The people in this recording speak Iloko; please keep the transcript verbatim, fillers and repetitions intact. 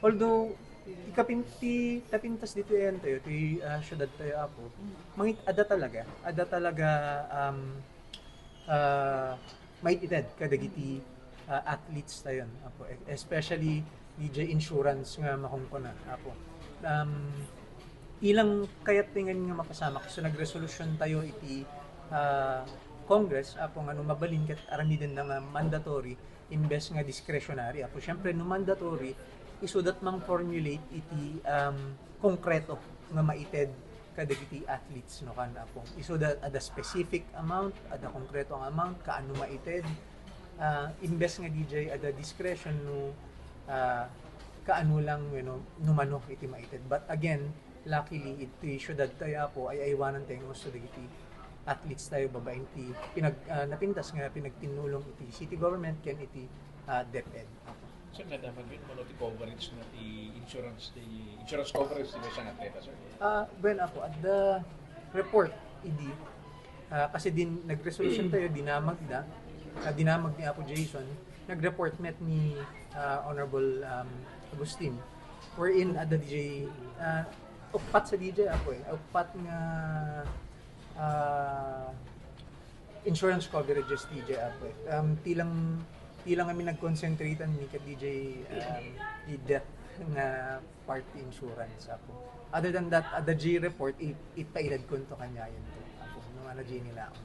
Although, ikapin-, ti tapintas ditoy ayan tayo, ti, ah, syudad tayo, Apo, mangit-, adda talaga, adda talaga, um, ah, maited kadagiti, ah, athletes tayon, Apo, e-, especially D J insurance nga makunkuna, Apo. Um, ilang kayat ti ngayon nga mapasamak, so nagresolusyon tayo iti, ah, Congress, Apo, nga no mabalin ket aramiden na nga mandatory, imbes nga discretionary, Apo. Siyempre, no mandatory, isudat mang formulate iti, um, konkreto nga maited kadagiti athletes, no, kan, Apo. Isudat adda specific amount, adda konkreto nga amount, kaano maited, ah, imbes nga D J adda discretion no, ah, kaano lang, you know, no mano iti maited. But again, luckily, iti syudad tayo, Apo, ay aywanan tayo nga usto dagiti athletes tayo babaen ti pinag-, ah, napintas nga pinagtinnulong iti city government ken iti, ah, DepEd, Apo. Sir, nadamag yun, mano ti coverage na ti insurance, ti insurance coverage ti maysa nga atleta, sir? Ah, well, Apo, adda report idi, ah, kasi din nagresolution tayo, dinamag da, ah, dinamag ni Apo Jason, nagreport met ni, ah, Honorable, um, Agustin, wherein adda D J, ah, upat sa D J, Apo, eh, upat nga, ah, insurance coverages, D J, Apo, eh. Um, ti lang, ti lang kami nagconcentrate ni ka D J, um, di death nga part insurance, Apo. Other than that, adda G report, i-, ipailad ko to kanyayan to, Apo, no, ano, G nila ako.